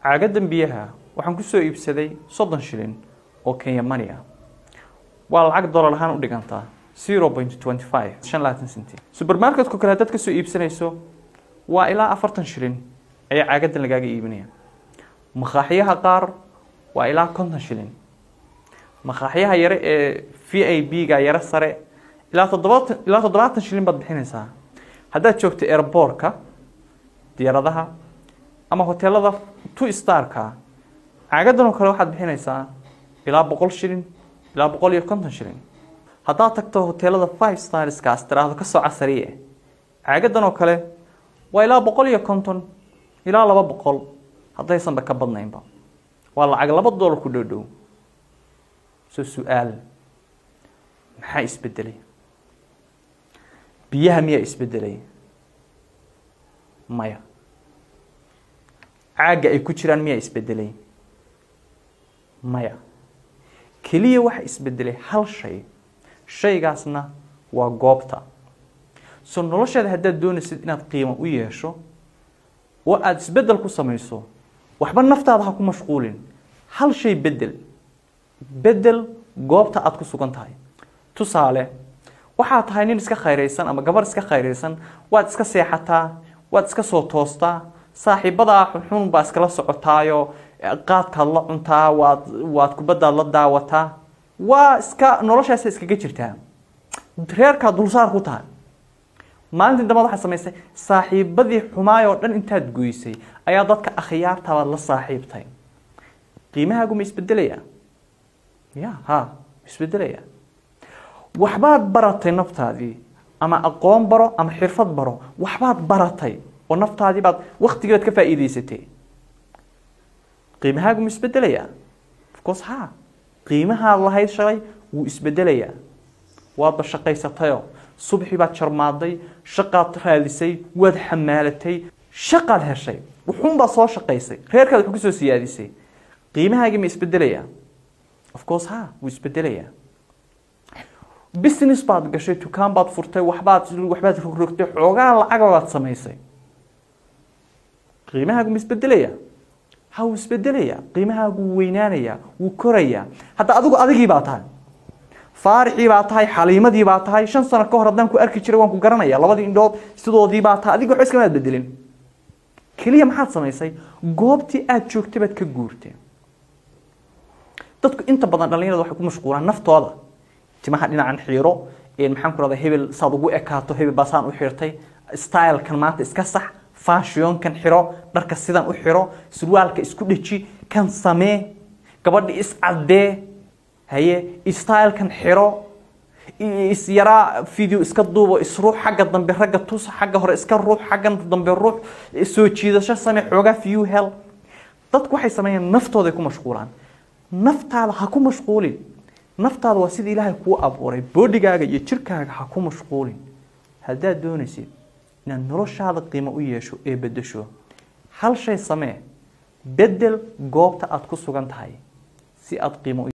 Caagadan biyaha waxaan ku soo iibsaday 30 shilin oo Kenya money ah. Waa lacag dollar ahaan u dhigantaa 0.25, 25 senti. Supermarketku kale haddaad ka soo iibsanayso, waa ilaa 40 shilin ayaa caagadan lagaaga iibinaya. Maqaaxiyaha qaar waa ilaa 50 shilin. Maqaaxiyaha yare ee VIP ga yare sare ilaa 70, ilaa 70 shilin baad bixinaysaa. Haddaad joogto airportka diyaaradaha ama hoteelada two starka, caagadan oo kale waxaad bixinaysaa ilaa 100 shilin, ilaa 150 shilin. Haddaad tagto hoteelada five starskaas, tiraahdo kasoo casariye, caagadan oo kale waa ilaa 150 ilaa 200, haddaysanba ka badnaynba. Waa lacag $2 ku dhow dhow. Soo su-aal: maxaa isbedelay? Biyaha miyaa isbedelay? Maya. Caagga ay ku jiraan miyaa isbedelay? Maya. Keliya waxa isbedelay hal shay, shaygaasna waa goobta. So noloshaada haddaad doonaysid inaad qiimo u yeesho oo aada isbeddel ku samayso, waxba naftaada ha ku mashquulin. Hal shay bedel. Bedel goobta aada ku sugan tahay. Tusaale, waxaad tahay nin iska khayraysan ama gabar iska khayraysan. Waad iska seexataa, waad iska soo toostaa, saaxiibadaa xunxun baa iskala socotaayo, qaadkaad la cuntaa, waad kubaddaad la daawataa, waa iska noloshaasa iskaga jirtaa, reerkaad dulsaar ku tahay. Maalintii dambaad waxaad samaysay saaxiibadii xumaay oo dhan intaad goysay ayaa dadka akhyaarta baad la saaxiibtay. Qiimahaagu ma isbedelaya? Ya, ha, isbedelaya. Waxbaad baratay naftaadii, ama aqoon baro ama xirfad baro, waxbaad baratay oo naftaadii baad waktigii baad ka faa'iidaysatay. Qiimahaagu ma isbedelaya? Of course ha. Qiimahaad lahayd shalay wuu isbedelayaa. Waadba shaqaysatayo, subxii baad jarmaaday, shaqaad raadisay, waad xamaalatay, shaqaad heshay, wuxuunbaad soo shaqaysay, reerkaad wax kusoo siyaadisay. Qiimahaagii ma isbedelayaa? Of course ha, wuu isbedelayaa. Business baad gashay, dukaan baad furtay, waxbaad rogrogtay, xoogaa lacaga baad samaysay. Qiimahaagu ma isbedelayaa? Ha, wuu isbedelayaa. Qiimahaagu wuu weynaanayaa, wuu korayaa. Hadda adigu adigii baa tahay, Faarixii baa tahay, Xaliimadii baa tahay. 5 sano ka hor haddaan ku arki jiray, waan ku garanaya. Labadii indhood sidoodii baa tahay. Adiga waxba iskamaad bedelin. Keliya maxaad samaysay? Goobtii aad joogtay baad ka guurtay. Dadku inta badan, dhalinyarada, waxay ku mashquulaan naftooda. Timaha dhinacan xiiro, maxaan ku rahdaa, hebel saad ugu ekaato, hebel baa saan u xirtay, stylekan maanta iska sax, fashionkan xiro, dharka sidan u xiro, surwaalka isku dheji, kan samee, gabadhi iscaddee, haye, stylekan xiro, isyaraa, video iska duubo, isruux xagga dambe, ragga tus, xagga hore iska ruux, xaggan dambe ruux, soo jiidasho samee, xoogaa view hel. Dadku waxay sameeyaan naftooday ku mashquulaan. Naftaada ha ku mashquulin. Naftaada waa sida Ilaahay kuu abuuray. Bodygaaga iyo jirkaaga ha ku mashquulin. Haddaad doonaysid inaad noloshaada qiimo u yeesho ee bedesho, hal shay samee: bedel goobta aad ku sugan tahay si aad qiimo u